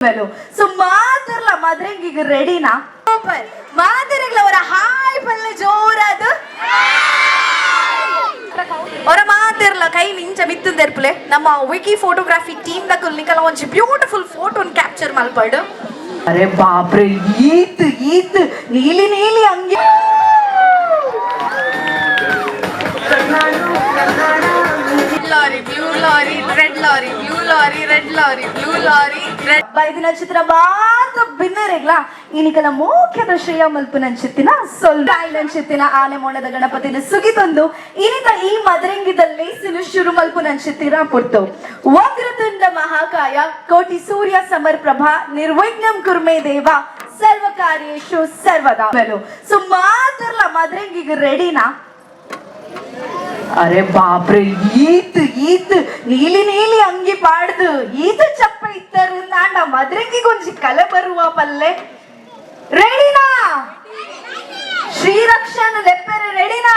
ಮೇಲು. ಸೊ ಮಾತಿರ್ಲ ಮದ್ರಂಗಿಗೆ ರೆಡಿನಾ? ಸೂಪರ್. ಮಾತಿರ್ಲ ಅವರ ಹಾಯ್ ಪಲ್ಲೆ ಜೋರಾದ ಅವರ ಮಾತಿರ್ಲ ಕೈ ನಿಂಚ ಮಿತ್ತಂದೆರ್ಪುಲೆ. ನಮ್ಮ ವಿಕಿ ಫೋಟೋಗ್ರಫಿ ಟೀಮ್ ದಕುಲ್ ನಿಕಲ ಒಂಜಿ ಬ್ಯೂಟಿಫುಲ್ ಫೋಟೋನ್ ಕ್ಯಾಪ್ಚರ್ ಮಲ್ಪಡು. ಅರೆ ಬಾಪ್ರೆ, ಈತ್ ಈತ್ ನೀಲಿ ನೀಲಿ ಅಂಗಿ. Lorry, blue lorry, red lorry, blue lorry, red lorry, blue lorry, red. ಬೈದಿನ ಚಿತ್ರ ಮಾತ್ರ ಬಿನ್ನರೆಗ್ಲ ಇನಿಕಲ ಮೋಖ್ಯದ ಶ್ರೇಯ ಮಲ್ಪುನಂಚಿತ್ತಿನ ಸೊಲ್ಲಾಯಿನಂಚಿತ್ತಿನ ಆನೆ ಮೋಣದ ಗಣಪತಿನ ಸುಗಿತೊಂದು ಇನಿತ ಈ ಮದರಂಗಿದ ಲೇಸಿನ ಶುರು ಮಲ್ಪುನಂಚಿತ್ತಿರ ಪುರ್ತು. ವಕ್ರತುಂಡ ಮಹಾಕಾಯ ಕೋಟಿ ಸೂರ್ಯ ಸಮರ್ಪ್ರಭಾ ನಿರ್ವಿಘ್ನಂ ಕುರ್ಮೇ ದೇವ ಸರ್ವ ಕಾರ್ಯೇಶು ಸರ್ವದಾ. ಸೊ ಮಾತಿರ್ಲ ಮದರಂಗಿಗೆ ರೆಡಿನಾ? ಅರೆ ಬಾಪ್ರೆ, ಈತ್ ಈತ್ ನೀಲಿ ನೀಲಿ ಅಂಗಿ ಪಾಡ್ದು ಈತ ಚಪ್ಪ ಇತ್ತರು ನಾಂಡ ಮದ್ರಂಗಿ ಗೊಂಜಿ ಕಲೆ ಬರುವ ಪಲ್ಲೆ. ರೆಡಿನಾ? ಶ್ರೀರಕ್ಷಣ ಲೆಪ್ಪೆರೆ ರೆಡಿನಾ?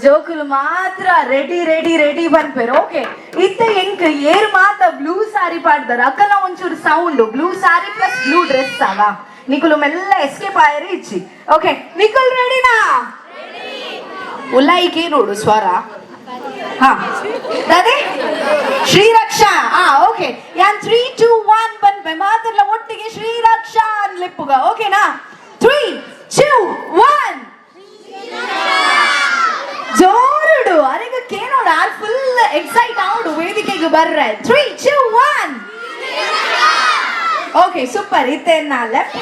ಜೋಕುಲು ಮಾತ್ರ ರೆಡಿ ರೆಡಿ ರೆಡಿ ಬರ್ಪೇರು. ಓಕೆ, ಇತ್ತ ಎಂಕ್ ಏರ್ ಮಾತ ಬ್ಲೂ ಸಾರಿ ಪಾಡ್ದಾರ ಅಕ್ಕನ ಒಂಚೂರು sound. Blue sari plus blue dress ಅಲ್ಲ, ನಿಕುಲು ಮೆಲ್ಲ ಎಸ್ಕೇಪ್ ಆಯರಿ ಇಚ್ಚಿ. ಓಕೆ, ನಿಕುಲ್ ರೆಡಿನಾ? ಉಲ್ಲೈಕೆ ನೋಡು ಸ್ವರ. ಹಾ, ಅದೇ ಶ್ರೀರಕ್ಷಾ. ಆ ಓಕೆ, ಯಾನ್ 3 2 1 ಬಂದ್ಪೆ. ಮಾತ್ರಲ್ಲ ಒಟ್ಟಿಗೆ ಶ್ರೀರಕ್ಷಾ ಅನ್ಲಿಪ್ಪುಗ, ಓಕೆನಾ? 3 2 1. ಜೋರುಡು ಅರೆಗ ಕೇನೋಡು. ಆರ್ ಫುಲ್ ಎಕ್ಸೈಟ್ ಆవుಡು ವೇದಿಕೆಗೆ ಬರ್ರೆ. 3 2 1. Okay, super. ಇತ್ತೇನ ಲೆಫ್ಟ್.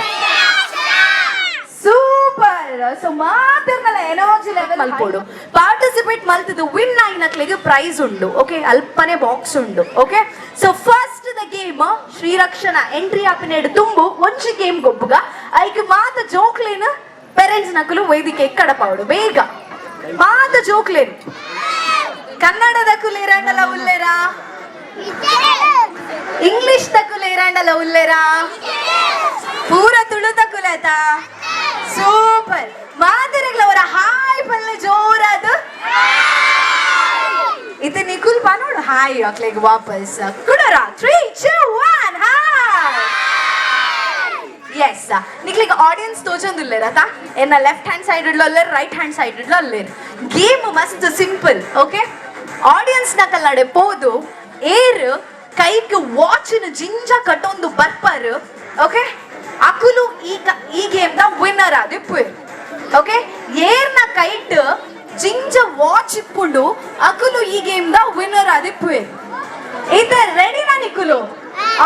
ಸೂಪರ್. ಸೊ ಮಾತಿರ್ನಲ್ಲ ಎನರ್ಜಿ ಲೆವೆಲ್ ಮಲ್ಪೋಡು. ಪಾರ್ಟಿಸಿಪೇಟ್ ಮಲ್ತದು ವಿನ್ ಆಯಿನಕ್ಲೆಗ್ ಪ್ರೈಸ್ ಉಂಡು. ಓಕೆ, ಅಲ್ಪನೆ ಬಾಕ್ಸ್ ಉಂಡು. Okay, so first the game Shreerakshana entry ಆಪಿನೆಡ್ ತುಂಬು ಒಂಜಿ ಗೇಮ್ ಗೊಬ್ಬುಗ. ಐಕ್ ಮಾತ ಜೋಕ್ಲೇನ್ ಪೇರೆಂಟ್ಸ್ ನಕಲು ವೇದಿಕೆ ಕಡಪಾವಡು ಬೇಗ. ಮಾತ ಜೋಕ್ಲೇನ್ ಕನ್ನಡದ ಕುಲೇರಂಡಲ ಉಲ್ಲೇರಾ? ಇಂಗ್ಲಿಷ್ ತಕುಲೇರಂಡಲ ಉಲ್ಲೇರಾ? ಪೂರ ತುಳು ತಕುಲೇತಾ? ಸೂಪರ್. ಮಾತಿರಗ್ಲ ಅವರ ಹಾಯ್ ಪಲ್ಲೆ ಜೋರಾದ. ಇದು ನಿಕುಲ್ ನೋಡು ಹಾಯ್ ಅಕ್ಲೆಗ್ ವಾಪಸ್ ಕುಡರ. 3 2 1, ಹಾಯ್. ಎಸ್, ನಿಕ್ಲಿಗೆ ಆಡಿಯನ್ಸ್ ತೋಜೊಂದುಲ್ಲೇರ ತಾ? ಎನ್ನ ಲೆಫ್ಟ್ ಹ್ಯಾಂಡ್ ಸೈಡ್ ಇಡ್ಲೊಲ್ಲೇರ್, ರೈಟ್ ಹ್ಯಾಂಡ್ ಸೈಡ್ ಇಡ್ಲೊಲ್ಲೇರ್. ಗೇಮ್ ಮಸ್ತ್ ಸಿಂಪಲ್. ಓಕೆ, ಆಡಿಯನ್ಸ್ ನಕಲ್ನಡೆ ಪೋದು ಏರ್ ಕೈಕ್ ವಾಚ್ನ ಜಿಂಜ ಕಟ್ಟೊಂದು ಬರ್ಪರ್, ಓಕೆ, ಅಕುಲು ಈ ಈ ಗೇಮ್ the winner ಆದಿಪ್ಪು. ಓಕೆ, ಏರ್ನ ಕೈಟ್ ಜಿಂಜ ವಾಚ್ ಇಪ್ಪುಂಡು ಅಕುಲು ಈ ಗೇಮ್ the winner ಆದಿಪ್ಪು. ಇತ ರೆಡಿನಾ ನಿಕುಲು?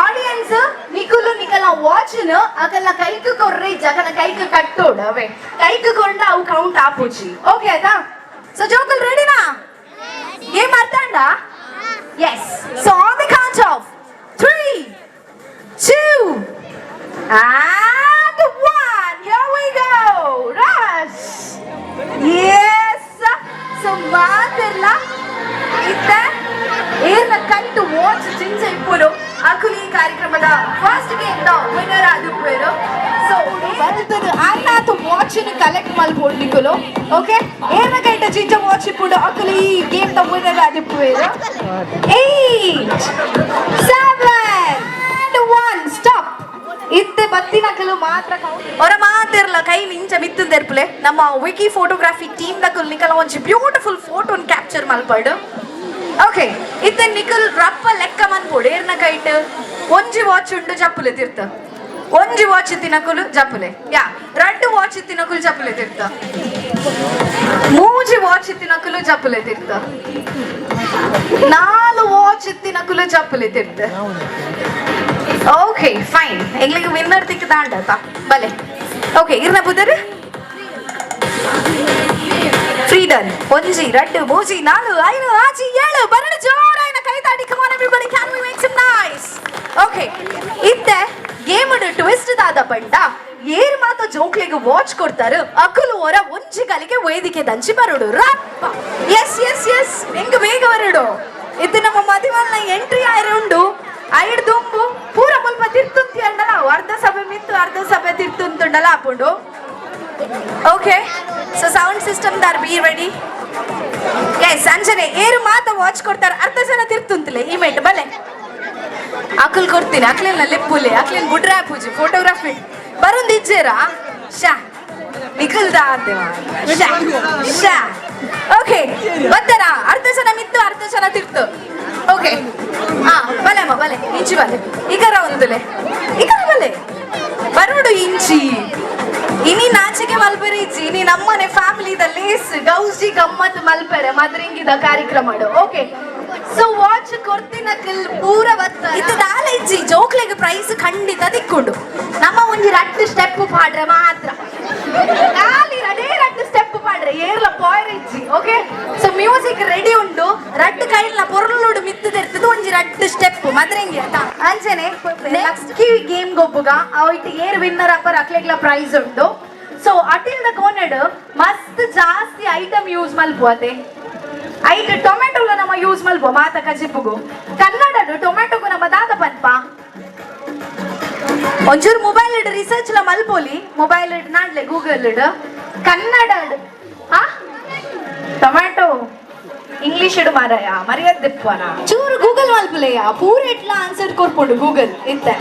ಆಡಿಯನ್ಸ್ ನಿಕುಲು ನಿಕಲ ವಾಚ್ನ ಅಕಲ್ನ ಕೈಕ್ ಕೊರ್ರೆ, ಜಗನ ಕೈಕ್ ಕಟ್ಟೋಡು. ಅವೇ ಕೈಕ್ ಕೊಂಡ ಅವು ಕೌಂಟ್ ಆಪುಜಿ. ಓಕೆ ಆಯ್ತಾ? ಸೊ ಜೋಕುಲ್ ರೆಡಿನಾ? Game ಅರ್ಥಾಂಡ? Yes. So on the count of 3, 2 and 1, here we go. Rush. Yes. So ಮಾತಿರ್ಲ ಇತ್ತ ಏರ್ನ ಕೈಟ್ ವಾಚ್ ಜಿಂಜ ಇಪ್ಪುನು ಅಕುಲಿ ಕಾರ್ಯಕ್ರಮದ ಫಸ್ಟ್ ಗೇಮ್ the winner ಆದಿಪ್ಪೇರು. ಸೊ ಬರ್ತದ ಆಯ್ನಾತು ವಾಚ್ ಕಲೆಕ್ಟ್ ಮಲ್ಪೊಡು ನಿಕುಲು. ಓಕೆ, ಏರ್ನ ಕೈಟ ಜಿಂಜ ವಾಚ್ ಇಪ್ಪುಂಡು ಅಕುಲಿ ಈ game the winner ಆದಿಪ್ಪೇರು. 8, 7 and 1, stop. ಇತ್ತೆ ಬತ್ತಿನಕಲು ಮಾತ್ರ ಅವರ ಮಾತಿರ್ಲ ಕೈ ನಿಂಚ ಮಿತ್ತಂದೆರ್ಪುಲೆ. ನಮ್ಮ ವಿಕಿ ಫೋಟೋಗ್ರಫಿ ಟೀಮ್ ದಕುಲ್ ನಿಕಲ ಒಂಜಿ ಬ್ಯೂಟಿಫುಲ್ ಫೋಟೋನ್ ಕ್ಯಾಪ್ಚರ್ ಮಲ್ಪಡು. ಓಕೆ, ಇತ್ತೆ ನಿಕಲ್ ರಪ್ಪ ಲೆಕ್ಕ ಮನ್ಪೋಡು. ಏರ್ನ ಕೈಟ್ ಒಂಜಿ ವಾಚ್ ಉಂಡು ಜಪ್ಪುಲೆ ತಿರ್ತ. ಒಂಜಿ ವಾಚ್ ತಿನಕುಲು ಜಪ್ಪುಲೆ. ಯಾ, ರಡ್ಡು ವಾಚ್ ತಿನಕುಲು ಜಪ್ಪುಲೆ ತಿರ್ತ. ಮೂಜಿ ವಾಚ್ ತಿನಕುಲು ಜಪ್ಪುಲೆ ತಿರ್ತ. ನಾಲು ವಾಚ್ ತಿನಕುಲು ಜಪ್ಪುಲೆ ತಿರ್ತ. Okay, fine. ಎಂಗ್ಲಿಗೆ ವಿನ್ನರ್ ತಿಕ್ಕ ದಾಂಡತ ಬಲೆ. ಓಕೆ, ಇರ್ನ ಬುದರ್ ಫ್ರೀಡನ್. ಒಂಜಿ, ರಡ್ಡು, ಮೂಜಿ, ನಾಲು, ಐದು, ಆಜಿ, ಏಳು. ಬರಣ ಜೋರಾಯಿನ ಕೈ ತಾಟಿ. Come on everybody, can we make some noise? Okay, ಇತ್ತೆ ಗೇಮ್ ಟ್ವಿಸ್ಟ್ ದಾದ ಪಂಡ, ಏರ್ ಮಾತ ಜೋಕ್ಲಿಗೆ ವಾಚ್ ಕೊಡ್ತಾರೆ ಅಕುಲು ಹೊರ ಒಂಜಿ ಕಲಿಗೆ ವೇದಿಕೆ ದಂಚಿ ಬರುಡು ರಪ್ಪ. ಎಸ್ ಎಸ್ ಎಸ್, ಹೆಂಗ ಬೇಗ ಬರುಡು. ಇದು ನಮ್ಮ ಮದಿಮಲ್ನ ಎಂಟ್ರಿ ಆಯ್ರೆ ಉಂಡು. ಐಡ್ ದುಂಬು ಪೂರ ಮುಲ್ಪ ತಿರ್ತುಂತಿ ಅಂಡಲ ಅರ್ಧ ಸಭೆ ಮಿತ್ತು ಅರ್ಧ ಸಭೆ ತಿರ್ತುಂತುಂಡಲ ಆಪುಂಡು. ಓಕೆ, ಸೊ ಸೌಂಡ್ ಸಿಸ್ಟಮ್ ದಾರ್ ಬಿ ರೆಡಿ. ಎಸ್, ಅಂಜನೆ ಏರು ಮಾತ ವಾಚ್ ಕೊಡ್ತಾರೆ ಅರ್ಧ ಜನ ತಿರ್ತುಂತಲೆ ಈ ಮೇಟ್ ಬಲೆ. ಅಕುಲ್ ಕೊಡ್ತೀನಿ. ಅಕ್ಲೆಲ್ಲ ಲೆಪ್ಪುಲೆ, ಅಕ್ಲೆನ್ ಬುಡ್ರಾ ಪೂಜೆ ಫೋಟೋಗ್ರಫಿ ಬರೊಂದು ಇಜ್ಜೇರಾ? ಶಾ ನಿಖಲ್ದ ಅಂತೆ. ಶಾ ಶಾ. ಓಕೆ, ಬರ್ತಾರಾ? ಅರ್ಧ ಜನ ಮಿತ್ತು, ಅರ್ಧ ಜನ ತಿರ್ತು. ಓಕೆ, ಹಾ, ಬಲೆ ಅಮ್ಮ, ಬಲೆ. ಇಂಚಿ ಬಲೆ, ಇಕರ ಒಂದುಲೆ, ಇಕರ ಬಲೆ. ಬರುಡು ಇಂಚಿ. ಇನಿ ನಾಚಿಕೆ ಮಲ್ಪೆರೆ ಇಜ್ಜಿ. ಇನಿ ನಮ್ಮನೆ ಫ್ಯಾಮಿಲಿದ ಲೇಸ್, ಗೌಜಿ ಗಮ್ಮತ್ ಮಲ್ಪೆರೆ ಮದ್ರಿಂಗಿದ ಕಾರ್ಯಕ್ರಮ. ಓಕೆ, ಸೊ ವಾಚ್ ಕೊರ್ತಿನ ಕಿಲ್ ಪೂರ ಬತ್ತ ಇತ್ತು ದಾಲ ಇಜ್ಜಿ. ಜೋಕ್ಲೆಗ್ ಪ್ರೈಸ್ ಖಂಡಿತ ದಿಕ್ಕೊಂಡು. ನಮ್ಮ ಒಂಜಿ ರಟ್ಟು ಸ್ಟೆಪ್ ಪಾಡ್ರೆ ಮಾತ್ರ, ಖಾಲಿ ರಡೇ ರಟ್ಟು ಸ್ಟೆಪ್ ಪಾಡ್ರೆ ಏರ್ಲ ಪಾಯ್ರ ಇಜ್ಜಿ. ಓಕೆ, ಸೊ ಮ್ಯೂಸಿಕ್ ರೆಡಿ ಉಂಡು. ರಡ್ಡು ಕೈಲ್ನ ಪೊರ್ಲುಡು ಮಿತ್ತು ತೆರ್ತದು ಒಂಜಿ ರಡ್ಡು ಸ್ಟೆಪ್ ಮದ್ರಂಗಿ ಆತ. ಅಂಚನೆ ನೆಕ್ಸ್ಟ್ ಕಿವಿ ಗೇಮ್ ಗೊಬ್ಬುಗ. ಅವಿಟ್ ಏರ್ ವಿನ್ನರ್ ಅಪ್ಪರ್ ಅಕ್ಲೆಗ್ಲ ಪ್ರೈಸ್ ಉಂಡು. ಸೊ ಅಟಿಲ್ದ ಕೋನೆಡ್ ಮಸ್ತ್ ಜಾಸ್ತಿ ಐಟಮ್ ಯೂಸ್ ಮಲ್ಪುವತೆ. ಐಟ್ ಟೊಮೆಟೊಲ ನಮ್ಮ ಯೂಸ್ ಮಲ್ಪುವ ಮಾತ ಕಜಿಪುಗು. ಕನ್ನಡಡು ಟೊಮೆಟೊಗು ನಮ್ಮ ದಾದ ಪನ್ಪ? ಒಂಚೂರು ಮೊಬೈಲ್ ಇಡ್ ರಿಸರ್ಚ್ ಲ ಮಲ್ಪೋಲಿ. ಮೊಬೈಲ್ ಇಡ್ ನಾಡ್ಲೆ, ಗೂಗಲ್ ಇಡ್ ಕನ್ನಡ. ಹಾ, ಟೊಮ್ಯಾಟೊ ಇಂಗ್ಲಿಷ್ ಇಡು ಮಾರಾಯ, ಮರ್ಯಾದೆಪ್ಪನ. ಚೂರು ಗೂಗಲ್ ಮಲ್ಪುಲೆಯ, ಪೂರ ಎಟ್ಲ ಆನ್ಸರ್ ಕೊರ್ಪುಂಡು ಗೂಗಲ್ ಇತ್ತೆ.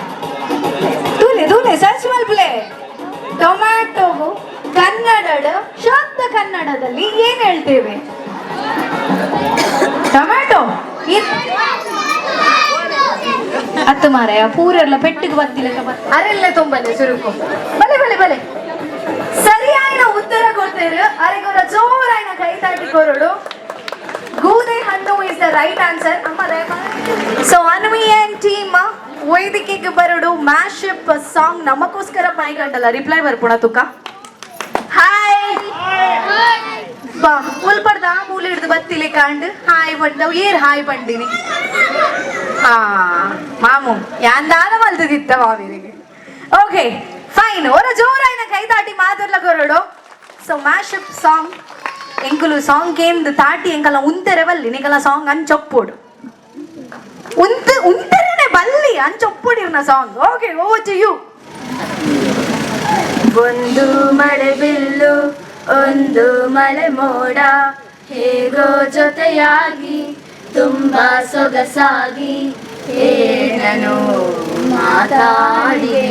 ತೂಲೆ ತೂಲೆ, ಸರ್ಚ್ ಮಲ್ಪುಲೆ. ಟೊಮ್ಯಾಟೊಗು ಕನ್ನಡಡ್, ಶುದ್ಧ ಕನ್ನಡದಲ್ಲಿ ಏನ್ ಹೇಳ್ತೇವೆ? ಟೊಮ್ಯಾಟೊ ಅತ್ತು ಮಾರಾಯ, ಪೂರೆಲ್ಲ ಪೆಟ್ಟಿಗೆ ಬತ್ತಿಲ್ಲ. ಅರೆಲ್ಲ ತುಂಬಲೆ ಸುರುಕು. ಬಲೆ ಬಲೆ ಬಲೆ. ಸರಿಯಾದ ಉತ್ತರ ಕೊಡ್ತೇವೆ. ಅರೆಗೊರ ಜೋರಾಯಿನ ಕೈ ತಾಟಿ ಕೊರಡು. ಗೂದೆ ಹಣ್ಣು is the right answer. ಅಮ್ಮ. ಸೊ ಅನ್ವಿ ಅಂಡ್ ಟೀಮ್ ವೇದಿಕೆಗೆ ಬರಡು. ಮ್ಯಾಶಪ್ ಸಾಂಗ್ ನಮಗೋಸ್ಕರ ಮೈಗಂಡಲ್ಲ ರಿಪ್ಲೈ ಬರ್ಪುಣ ತುಕ. ಹಾಯ್ ಬಾ. ಉಲ್ಪಡ್ದ ಮೂಲೆ ಹಿಡ್ದು ಬತ್ತಿಲೆ ಕಾಂಡ್ ಹಾಯ್ ಬಂದ. ಏರ್ ಹಾಯ್ ಬಂದಿನಿ? ಹಾ ಮಾಮು, ಯಾಂದಾದ ಮಲ್ತದಿತ್ತ ಮಾವಿರಿಗೆ. Okay, fine. ಒರ ಜೋರಾಯಿನ ಕೈ ತಾಟಿ ಮಾತಾಡ್ಲ ಕೊರಡು. ಸೊ ಮ್ಯಾಶಪ್ ಸಾಂಗ್ ಎಂಕುಲು ಸಾಂಗ್ ಕೇಂದ್ ತಾಟಿ ಎಂಕಲ ಉಂತೆರೆ ಬಲ್ಲಿ. ನಿಕಲ ಸಾಂಗ್ ಅಂಚೊಪ್ಪೋಡು. ಉಂತ ಉಂತೆರೆನೆ ಬಲ್ಲಿ, ಅಂಚೊಪ್ಪುಡಿರ್ನ song. Okay, over to you. ಒಂದು ಮಳೆ ಬಿಲ್ಲು, ಒಂದು ಮಳೆ ಮೋಡ, ಹೇಗೋ ಜೊತೆಯಾಗಿ ತುಂಬಾ ಸೊಗಸಾಗಿ ಏನನು ಮಾತಾಡಿದೆ.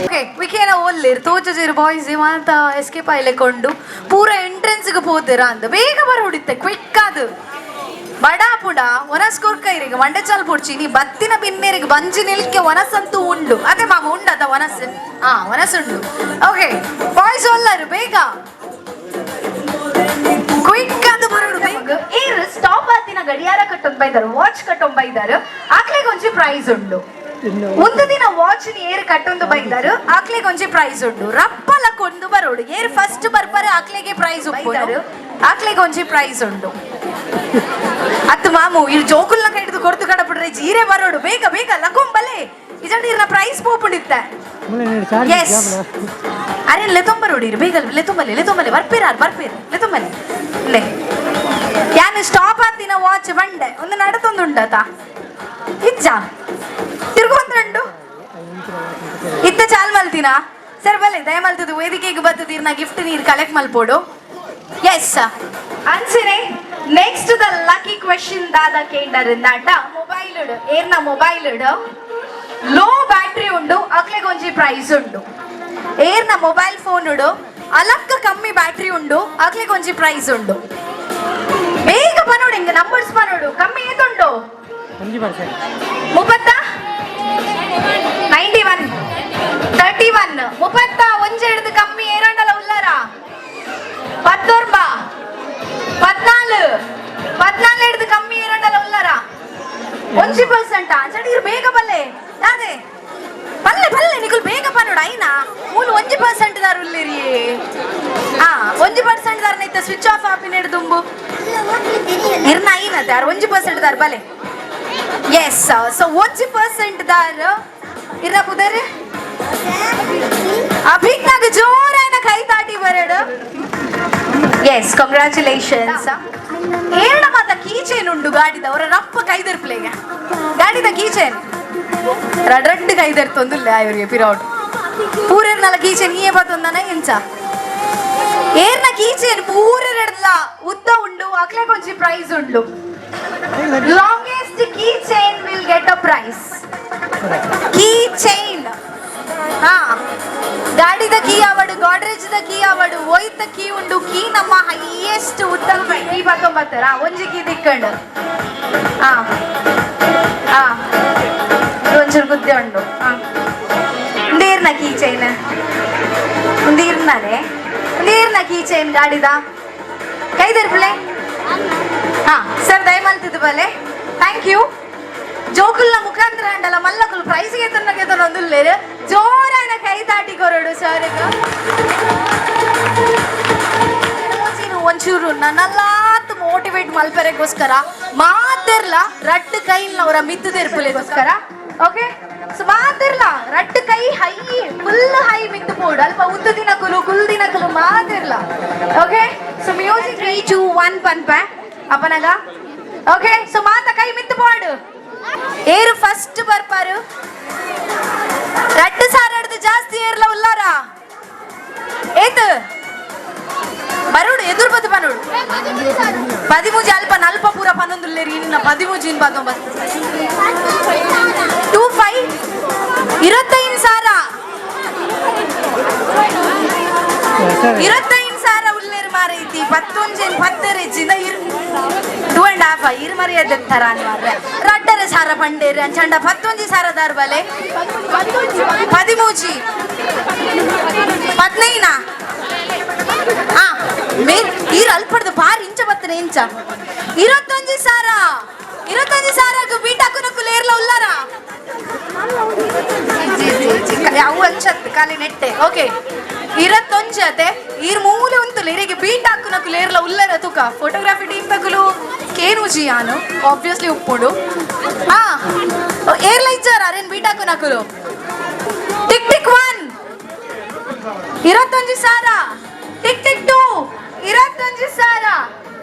ಓಕೆ, ವಿಕೇನ ಓಲ್ಲೇರ್ ತೋಚಜಿರ್ ಬಾಯ್ಸ್ ಮಾತ ಎಸ್ಕೇಪ್ ಆಯ್ಲೆಕೊಂಡು ಪೂರ ಎಂಟ್ರೆನ್ಸ್ಗೆ ಪೋತೀರಾ ಅಂತ. ಬೇಗ ಬರ ಹೊಡಿತ್ತೆ, ಕ್ವಿಕ್ ಅದು. ಬಡಾ ಪುಡ ಒನಸ್ ಕೊರ್ಕೈರಿಗೆ ಮಂಡೆ ಚಾಲ್ ಪೊಡ್ಚಿ. ನೀ ಬತ್ತಿನ ಬಿನ್ನೇರಿಗೆ ಬಂಜಿ ನಿಲ್ಕೆ ಒನಸಂತೂ ಉಂಡು. ಅದೇ ಮಾಮ, ಉಂಡದ ಒನಸ್? ಹಾ, ಒನಸ್ ಉಂಡು. ಓಕೆ, ಬಾಯ್ಸ್ ಒಲ್ಲರು ಬೇಗ ಕ್ವಿಕ್ ಅದು ಬರೋಡು ಬೇಗ. ಏರ್ ಸ್ಟಾಪ್ ಆತಿನ ಗಡಿಯಾರ ಕಟ್ಟೊಂದು ಬೈದಾರು, ವಾಚ್ ಕಟ್ಟೊಂದು ಬೈದಾರು, ಆಕ್ಲೆಗ್ ಒಂಜಿ ಪ್ರೈಸ್ ಉಂಡು. ಒಂದು ದಿನ ವಾಚ್ ಏರ್ ಕಟ್ಟೊಂದು ಬೈದಾರು, ಆಕ್ಲೆಗ್ ಒಂಜಿ ಪ್ರೈಸ್ ಉಂಡು. ರಪ್ಪಲ ಕೊಂಡು ಬರೋಡು. ಏರ್ ಫಸ್ಟ್ ಬರ್ಪರೆ ಆಕ್ಲೆಗೆ ಪ್ರೈಸ್ ಉಪ್ಪುದಾರು, ಆಕ್ಲೆಗ್ ಒಂಜಿ ಪ್ರೈಸ್ ಉಂಡು. ಅತ್ತು ಮಾಮು, ಈ ಜೋಕುಲ್ನ ಕೈಡ್ದು ಕೊಡ್ತು ಕಡಪಡ್ರೆ. ಜೀರೆ ಬರೋಡು ಬೇಗ ಬೇಗ. ಲಕೊಂಬಲೆ ಇಜಂಡ ಇರ್ನ ಪ್ರೈಸ್ ಪೋಪುಂಡಿತ್ತ. ಎಸ್, ಅರೆ ಲೆತೊಂಬರೋಡಿ ಬೇಗ. ಲೆತೊಂಬಲೆ ಲೆತೊಂಬಲೆ. ಬರ್ಪೇರಾರ್ ಬರ್ಪೇರ್, ಲೆತೊಂಬಲೆ ಲೇ. ಯಾನು ಸ್ಟಾಪ್ ಆತಿನ ವಾಚ್ ಬಂಡೆ ಒಂದು ನಡತೊಂದು ಉಂಡತ ಇಜ್ಜ? ತಿರ್ಗೊಂದುಂಡು ಇತ್ತ. ಚಾಲ್ ಮಲ್ತಿನ ಸರ್, ಬಲೆ. ದಯ ಮಲ್ತದು ವೇದಿಕೆಗೆ ಬತ್ತದ ಇರ್ನ ಗಿಫ್ಟ್ ನೀರು ಕಲೆಕ್ಟ್ ಮಲ್ಪೋಡು. ಎಸ್, ಅಂಚನೆ ನೆಕ್ಸ್ಟ್ the lucky question ದಾದ ಕೇಂಡರಿಂದಾಟ, ಮೊಬೈಲ್ ಏರ್ನ ಮೊಬೈಲ್ ಲೋ ಬ್ಯಾಟ್ರಿ ಉಂಡು, ಅಕ್ಲೆಗ್ ಒಂಜಿ ಪ್ರೈಸ್ ಉಂಡು. ಏರ್ನ ಮೊಬೈಲ್ ಫೋನ್ ಉಡು ಅಲಕ್ಕ ಕಮ್ಮಿ ಬ್ಯಾಟ್ರಿ ಉಂಡು, ಅಕ್ಲೆಗ್ ಒಂಜಿ ಪ್ರೈಸ್ ಉಂಡು. ಬೇಗ ಬನ್ನೋಡು, ಹಿಂಗ ನಂಬರ್ಸ್ ಬನ್ನೋಡು. ಕಮ್ಮಿ ಏತುಂಡು? 1%. 30, 91, 31. 31 ಹಿಡಿದು ಕಮ್ಮಿ ಏರಂಡಲ ಉಲ್ಲಾರ? 19, 14. 14 ಹಿಡಿದು ಕಮ್ಮಿ ಏರಂಡಲ ಉಲ್ಲಾರ? 1%. ಚಡೀರ್ ಬೇಗ ಬಲ್ಲೆ. ಅದೇ ಬಲ್ಲೆ ಬಲ್ಲೆ. ನಿಕುಲ್ ಬೇಗ ಪನ್ನೋಡು. ಐನಾ ಮೂಲು 1% ದಾರು ಉಲ್ಲಿರಿ. ಹಾ, 1% ದಾರನ ಇತ್ತ ಸ್ವಿಚ್ ಆಫ್ ಆಪಿನ ಹಿಡ್ದುಂಬು ಇರ್ನ ಐನ ದಾರ್. 1% ದಾರ್ ಬಲೆ. ಎಸ್, ಸೊ 1% ದಾರ್ ಇರ್ನ ಪುದರ್ ಅಭಿಜ್ಞಾಗ ಜೋರಾಯ್ನ ಕೈ ತಾಟಿ ಬರಡು. S, congratulations. ಏರಣ ಮಾತ ಕೀಚೇನ್ ಉಂಡು ಗಾಡಿದ? ಅವರ ರಪ್ಪ ಕೈದರ್ಪ್ಲೇಗೆ ಗಾಡಿದ ಕೀಚೇನ್ ರಡ್ ರಡ್ಡು ಕೈದರ್ತೊಂದುಲ್ಲ ಇವರಿಗೆ ಪಿರೌಟ್. ಪೂರೆರ್ನಲ ಕೀಚೇನ್ ಈಯೆ ಬತ್ತೊಂದನ ಎಂಚ? ಏರ್ನ ಕೀಚೇನ್ ಪೂರೆರಡ್ಲ ಉದ್ದ ಉಂಡು, ಅಕ್ಲೆಗ್ ಒಂಜಿ ಪ್ರೈಸ್ ಉಂಡು. Longest key chain will get a prize. Key chain. ಹಾ, ಗಾಡಿದ ಕೀ ಆವಡು, ಗಾಡ್ರೇಜ್ the key ಆವಡು, ಒಯ್ತ ಕೀ ಉಂಡು. ಕೀ ನಮ್ಮ ಹೈಯೆಸ್ಟ್ ಉದ್ದ. ಕೀ ಪತ್ತೊಂಬತ್ತರ ಒಂಜಿ ಕೀ ದಿಕ್ಕಂಡು. ಹಾ ಹಾ, ಒಂಚೂರು ಗುದ್ದೆ ಉಂಡು. ಹಾ, ಉಂದೀರ್ನ ಕೀ ಚೈನ್? ಉಂದೀರ್ನಾನೆ, ಉಂದೀರ್ನ ಕೀ ಚೈನ್ ಗಾಡಿದ? ಕೈದರ್ಪುಲೆ. ಹಾ ಸರ್, ದಯಮಲ್ತಿದ್ದು ಬಲೆ. Thank you. ಜೋಕುಲ್ನ ಮುಖಾಂತರ ಅಂಡಲ ಮಲ್ಲಕುಲು ಪ್ರೈಸ್ ಗೆತ್ತನ್ನ ಗೆತ್ತನ ಒಂದುಲ್ಲೇರು. ಜೋರಾಯಿನ ಕೈ ತಾಟಿ ಕೊರಡು ಸರ್. ಒಂಚೂರು ನನ್ನಲ್ಲಾತ್ ಮೋಟಿವೇಟ್ ಮಲ್ಪೆರೆಗೋಸ್ಕರ ಮಾತೆರ್ಲ ರಡ್ಡು ಕೈಲ್ನ ಅವರ ಮಿತ್ತುದೆರ್ಪುಲೆಗೋಸ್ಕರ. ಓಕೆ, ಸೊ ಮಾತೆರ್ಲ ರಡ್ಡು ಕೈ ಹೈ, ಫುಲ್ ಹೈ ಮಿತ್ತು ಪೋಡು. ಅಲ್ಪ ಉದ್ದು ದಿನಕುಲು, ಕುಲ್ ದಿನಕುಲು ಮಾತೆರ್ಲ. Okay, so music, 3, 2, 1 ಪನ್ಪೆ ಅಪನಗ. ಓಕೆ, ಸೊ ಮಾತ ಕೈ ಮಿತ್ತು ಪೋಡು. ಏರು ಫಸ್ಟ್ ಬರ್ಪಾರು? ರಡ್ಡು ಸಾರಡ್ದು ಜಾಸ್ತಿ ಏರ್ಲ ಉಲ್ಲಾರ? ಏತ್ ಬರುಡು? ಎದುರು ಬತ್ತು ಪನೋಡು. ಪದಿಮೂಜಿ. ಅಲ್ಪ ನಲ್ಪ ಪೂರ ಪನ್ನೊಂದುಲ್ಲೇರಿ. ಇನ್ನ ಪದಿಮೂಜಿನ್ ಪತ್ತೊಂಬತ್ತು. 2 5, 25,000. 25,000 ಉಲ್ಲೇರು ಮಾರೈತಿ. ಪತ್ತೊಂಜೆನ್ ಪತ್ತೆರೆಜ್ಜಿಂದ ಇರು 2.5 ಇರು ಮರ್ಯಾದೆ ತರ ಮಾರ್ರೆ. 2.5 ಸಾವಿರ ಪಂಡೇರು ಅಂಚಂಡ 11 ಸಾವಿರ ದಾರ್ ಬಲೆ. ಪದಿಮೂಜಿ, ಪದ್ನೈನಾ? ಆ ಮೇ ಈರು ಅಲ್ಪಡ್ದು ಬಾರಿ ಇಂಚ ಬತ್ತನೆ ಇಂಚ. 21,000. 21,000 ಬೀಟಾಕು ಲೇರ್ಲ ಉಲ್ಲಾರ? ಅವು ಅಂಚತ್ ಖಾಲಿ ನೆಟ್ಟೆ. ಓಕೆ, ಇರತ್ತೊಂಜಿ ಅತೆ. ಈರ್ ಮೂಲೆ ಉಂತುಲು ಇರಿಗೆ ಬೀಟ್ ಹಾಕುನಕು ಲೇರ್ಲ ಉಲ್ಲರ ತುಕ. ಫೋಟೋಗ್ರಫಿ ಟೀಮ್ ತಗುಲು ಕೇನುಜಿ ಯಾನು ಆಬ್ವಿಯಸ್ಲಿ ಉಪ್ಪುಡು. ಹಾ, ಏರ್ಲ ಇಜ್ಜಾರ ಅರೇನ್ ಬೀಟ್ ಹಾಕುನಕುಲು? Tick tick one, 21,000. Tick tick two, 21,000.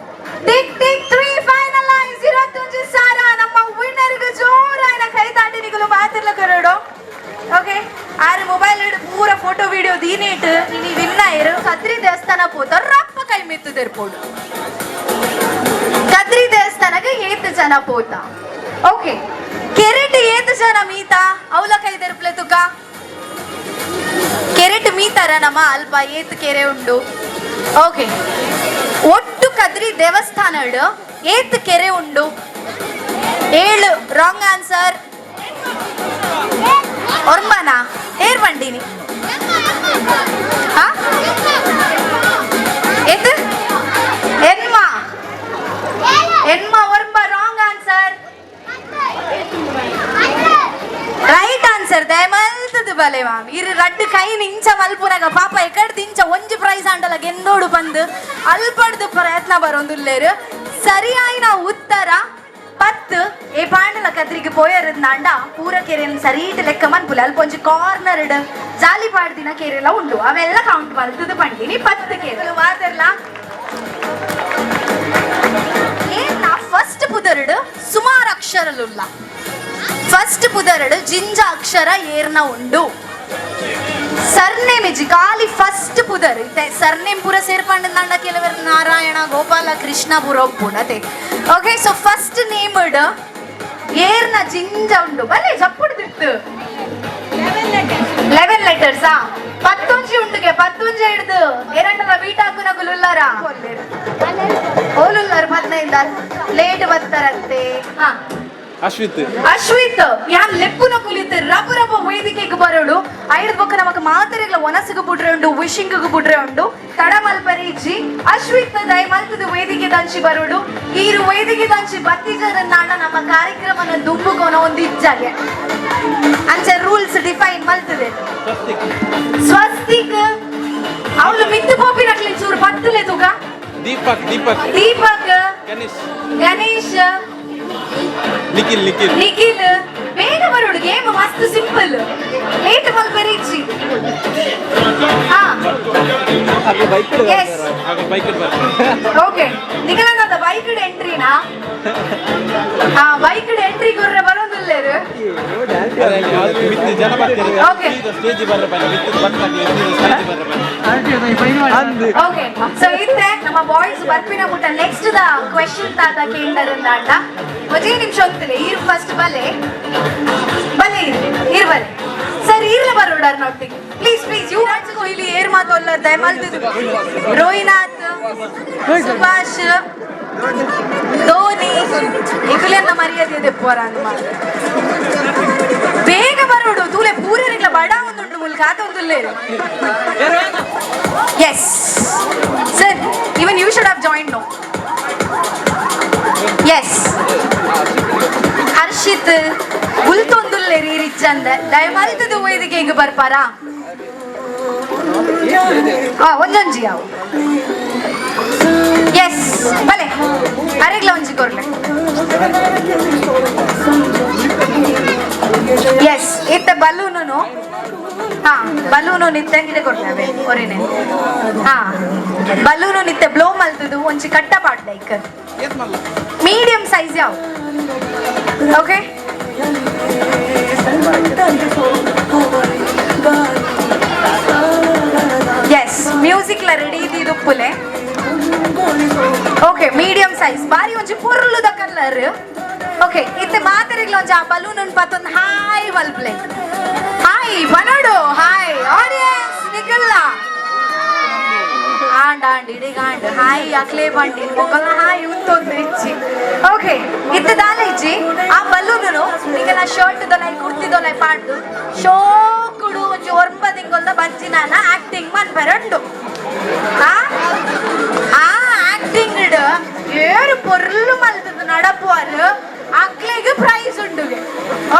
Tick tick three, finalise, 21,000. ನಮ್ಮ ವಿನ್ನರ್ಗೆ ಜೋರಾಯಿನ ಕೈ ತಾಟಿ ನಿಗಲು ಮಾತಿರ್ಲ ಕರೋಡು. ಓಕೆ, ಆರು ಮೊಬೈಲ್ ಇಡು ಪೂರ ಫೋಟೋ ವಿಡಿಯೋ ದೀನೇಟ್ ಇನಿ ವಿನ್ನಾಯರು. ಕದ್ರಿ ದೇವಸ್ಥಾನ ಪೋತ ರಪ್ಪ ಕೈ ಮಿತ್ತುದಿರ್ಪೋಡು. ಕದ್ರಿ ದೇವಸ್ಥಾನಕ್ಕೆ ಏತ್ ಜನ ಪೋತ? ಓಕೆ, ಕೆರೆಟ್ ಏತ್ ಜನ ಮೀತ? ಅವಲ ಕೈ ದೆರ್ಪ್ಲೆ ತುಕ. ಕೆರೆಟ್ ಮೀತಾರ ನಮ್ಮ? ಅಲ್ಪ ಏತ್ ಕೆರೆ ಉಂಡು? ಓಕೆ, ಒಟ್ಟು ಕದ್ರಿ ದೇವಸ್ಥಾನ ಏತ್ ಕೆರೆ ಉಂಡು? ಏಳು. Wrong answer. ಒರ್ಮನ ಏರ್ ಬಂಡಿನಿ. ಹಾ, ಏತ್? ಎನ್ಮ, ಎನ್ಮ, ಒರ್ಂಬ. Wrong answer. ರೈಟ್ ಆನ್ಸರ್ ದಯಮಲ್ತದ ಬಲೆ ಮಾಮ್. ಇರು ರಡ್ಡು ಕೈ ಇಂಚ ಮಲ್ಪುನಗ ಪಾಪ ಎಕಡ್ದು ಇಂಚ ಒಂಜಿ ಪ್ರೈಸ್ ಆಂಡಲ ಗೆಂದೋಡು ಬಂದು ಅಲ್ಪಡ್ದು ಪ್ರಯತ್ನ ಬರೋಂದುಲ್ಲೇರು. ಸರಿಯಾಯಿನ ಉತ್ತರ 10. ಏ ಪಾಂಡಲ ಕದ್ರಿಗೆ ಪೋಯರದ್ನಾಂಡ ಪೂರ ಕೆರೆನ್ ಸರೀಟ್ ಲೆಕ್ಕ ಮನ್ಪುಲೆ. ಅಲ್ಪ ಒಂಜಿ ಕಾರ್ನರ್ ಜಾಲಿ ಪಾಡ್ದಿನ ಕೆರೆಲ ಉಂಡು. ಅವೆಲ್ಲ ಕೌಂಟ್ ಮಲ್ತದ ಪಂಡಿನಿ. 10 ಕೆರೆ ಮಾತೆರ್ಲ. ಏನ್ನ ಫಸ್ಟ್ ಪುದರ್ಡ್ ಸುಮಾರು ಅಕ್ಷರಲುಲ್ಲ? ಫಸ್ಟ್ ಪುದರ್ಡ್ ಜಿಂಜ ಅಕ್ಷರ ಏರ್ನ ಉಂಡು? ಸರ್ನೇಮ್ ಇಜ್ಜಿ, ಖಾಲಿ ಫಸ್ಟ್ ಪುದರ್. ಇತ್ತೆ ಸರ್ನೇಮ್ ಪೂರ ಸೇರ್ಪಂಡ ಕೆಲವರು ನಾರಾಯಣ, ಗೋಪಾಲ, ಕೃಷ್ಣ ಪೂರ ಒಪ್ಪುಂಡು ಅತೆ. ಓಕೆ, ಸೊ ಫಸ್ಟ್ ನೇಮ್ ಏರ್ನ ಜಿಂಜ ಉಂಡು? ಬಲೆ ಜಪ್ಪುಡ್ದಿತ್ತು. 11 ಲೆಟರ್ಸ್. ಆ, ಪತ್ತೊಂಜಿ ಉಂಡುಗೆ. ಪತ್ತೊಂಜಿ ಹಿಡ್ದು ಏರಂಡಲ ಬೀಟ್ ಹಾಕುನಕುಲು ಉಲ್ಲಾರ? ಓಲುಲ್ಲಾರ? 15 ಲೇಟ್ ಬರ್ತಾರಂತೆ. ಹಾ. ಅಶ್ವಿತ್. ಅಶ್ವಿತ್ ಯಾನ್ ಲೆಪ್ಪುನ ಕುಲಿತ ರಬ ರಬ ವೇದಿಕೆಗೆ ಬರೋಡು. ಐದು ಬೊಕ್ಕ ನಮಕ್ ಮಾತೆರೆಗ್ಲ ಒನಸುಗು ಬುಡ್ರೆ ಉಂಡು, ವಿಶಿಂಗ್ ಬುಡ್ರೆ ಉಂಡು. ತಡ ಮಲ್ಪರೆ ಇಜ್ಜಿ. ಅಶ್ವಿತ್ ದಯ ಮಲ್ತದ ವೇದಿಕೆ ದಂಚಿ ಬರೋಡು. ಈರು ವೇದಿಕೆ ದಂಚಿ ಬತ್ತಿಜರ ನಾಡ ನಮ್ಮ ಕಾರ್ಯಕ್ರಮನ ದುಂಬುಕೊನ ಒಂದು ಇಜ್ಜಾಗೆ ಅಂಚ ರೂಲ್ಸ್ ಡಿಫೈನ್ ಮಲ್ತದೆ. ಸ್ವಸ್ತಿಕ್. ಸ್ವಸ್ತಿಕ್ ಅವಳು ಮಿತ್ತು ಪೋಪಿನಕ್ಲೆ ಚೂರು ಪತ್ತಲೆ ತುಗ. ದೀಪಕ್, ದೀಪಕ್. ದೀಪಕ್. ಗಣೇಶ್. ಗಣೇಶ್. ನಿಖಿಲ್, ನಿಖಿಲ್. ನಿಖಿಲ್, ಬೇಗ ಬರೋಡು. ಗೇಮ್ ಮಸ್ತ್ ಸಿಂಪಲ್, ಲೇಟ್ ಮಲ್ಪರೆ ಇಜ್ಜಿ. ಹಾ. ಬೈಕ್. ಎಸ್. ಬೈಕ್. ಓಕೆ, ನಿಖಿಲನದ ಬೈಕ್ ಎಂಟ್ರಿನಾ? ಹಾ, ಬೈಕ್ ಎಂಟ್ರಿ ಗುರ್ರೆ ಬರೋದಿಲ್ಲೇರು. ಮಿತ್ತು ಜನ ಬರ್ತಾರೆ. Okay. Stage ಬರ್ರ ಬನ್ನಿ, ಮಿತ್ತು ಬರ್ತಾರೆ, ಸ್ಟೇಜ್ ಬರ್ರ ಬನ್ನಿ. ಓಕೆ, ಸೊ ಇತ್ತೆ ನಮ್ಮ ಬಾಯ್ಸ್ ಬರ್ಪಿನ ಮುಟ್ಟ ನೆಕ್ಸ್ಟ್ the question ತಾತ ಕೇಂದ್ರ ಅಂಡ ಒಂಜೇ ನಿಮಿಷ ಹೊತ್ತಲೆ. ಈರ್ ಫಸ್ಟ್ ಬಲೆ ಬಲೆ. ಬಲೆ ಇರ್ ಬಲೆ ಸರ್ ಈರ್ಲ ಬರೋಡಾರ್ ನೊಟ್ಟಿಗೆ. ಪ್ಲೀಸ್ ಪ್ಲೀಸ್, ಯುವರಾಜ್ ಕೊಹ್ಲಿ ಏರ್ ಮಾತೊಲ್ಲ ದಯಮಾಲ್ತದು. ರೋಹಿನಾಥ್, ಸುಭಾಷ್, ಧೋನಿ ಇಕುಲೆನ್ನ ಮರ್ಯಾದೆ ದೆಪ್ಪುವರ ಅಂದ್ ಬೇಗ ಬರೋಡು. ತೂಲೆ ಪೂರೆರೆಗ್ಲ ಬಡ ಒಂದುಂಡು ಮುಲ್ಕ ಆತೊಂದುಲ್ಲೇರು. Yes sir, even you should have join, no? Yes. Harshit ಉಲ್ತೊಂದುಲ್ಲೇರಿ ಇರಿಚ್ಚಂದ ದಯಮಲ್ತದು ಒಯ್ದಿಗೆ ಹಿಂಗ ಬರ್ಪಾರಾ? ಆ ಒಂಜೊಂಜಿ ಯಾವು. ಎಸ್, ಬಲೆ, ಅರೆಗ್ಲ ಒಂಜಿ ಕೊರ್ಲೆ. ಎಸ್, ಇತ್ತ ಬಲೂನು. ಹಾ, ಬಲೂನು ನಿತ್ತೆ ಇದೆ ಕೊರ್ಲೆ ಅವೇ ಒರಿನೆ. ಹಾ, ಬಲೂನು ನಿತ್ತೆ ಬ್ಲೋ ಮಲ್ತದು ಒಂಜಿ ಕಟ್ಟ ಪಾಡ್, ಲೈಕ್ ಮೀಡಿಯಂ ಸೈಜ್ ಯಾವ. ಓಕೆ, ಎಸ್, ಮ್ಯೂಸಿಕ್ ಲ ರೆಡಿ ಇದ್ದಿದ್ದು. ಓಕೆ, ಮೀಡಿಯಂ ಸೈಜ್ ಬಾರಿ ಒಂಜಿ ಪೊರ್ಲುದ ಕಲರ್. ಓಕೆ, ಇತ್ತೆ ಮಾತೆರೆಗ್ಲ ಒಂಜಿ ಆ ಬಲೂನ್ ಪತ್ತೊಂದು ಹಾಯ್ ಮಲ್ಪ್ಲೆ. ಹಾಯ್ ಬನೋಡು. ಹಾಯ್ ಆಡಿಯನ್ಸ್ ನಿಕಲ್ಲ ಆಂಡ್ ಆಂಡ್ ಇಡೀಗ ಆಂಡ್ ಹಾಯ್ ಅಕ್ಲೇ ಬಂಡಿ ಮೊಗಲ ಹಾಯ್ ಉಂತೊಂದು ಇಚ್ಚಿ. ಓಕೆ, ಇತ್ತೆ ದಾಲ ಇಜ್ಜಿ. ಆ ಬಲೂನು ನಿಕಲ ಶರ್ಟ್ ದೊಲೈ ಕುರ್ತಿ ದೊಲೈ ಪಾಡ್ದು ಶೋಕುಡು ಒಂಜಿ ಒರ್ಂಬ ತಿಂಗೊಲ್ದ ಬಂಜಿನಾನ ಆಕ್ಟಿಂಗ್ ಮನ್ಪೆರಂಡು. ಆ ಆ ಆಕ್ಟಿಂಗ್ ಏರು ಪೊರ್ಲು ಮಲ್ತದ ನಡಪುವರು ಅಕ್ಲೆಗ್ ಪ್ರೈಸ್ ಉಂಡುಗೆ.